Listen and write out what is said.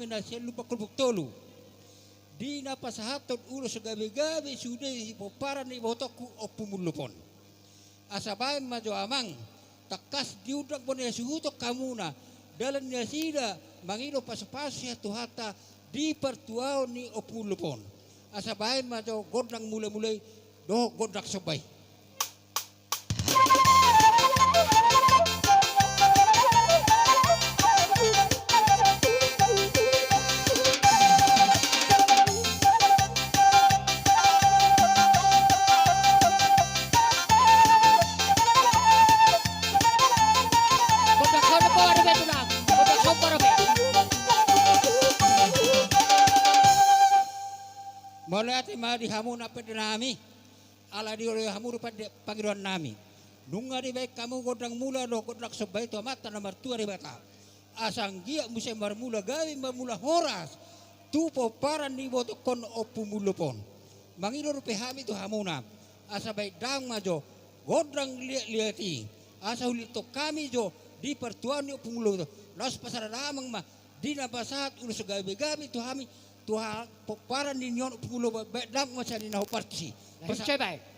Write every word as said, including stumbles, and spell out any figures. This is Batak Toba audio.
na sian Lumban Kolbuk Tolu, di na pasahathon ulos gabe-gabe sude di pomparan ni ibotongku Ompu Mullup on. Asa baen ma jo amang, tangkas diundang ma na suhuton hamuna, dalan ni nasida mangido pasu-pasu sian Tuhanta di partuaon ni Ompu Mullup on. Asa baen ma jo gondang mula-mula i dohot gondang somba i. Gondang somba dope, tulang. Gondang somba dope. Mauliate ma di hamuna pande nami. Ala dioloi hamu do pande pangidoan nami. Nunga dibaen hamu gondang mula dohot gondang somba i tu Amanta na martua Debata. Asa anggiat muse marmula gabe, marmula horas tu pomparan ni ibotongkon Ompu Mullup on. Mangido dope hami tu hamuna, asa baen damang ma jo gondang liat-liat i, asa hulihut hami jo di partuaon ni Ompu Mullup on. Laos pasada damang ma di na pasahat ulos gabe-gabe tu hami, tu ha-, pomparan ni nion Ompu Mullup on, baen damang ma sian i na hombar tusi. Pasa- Coba.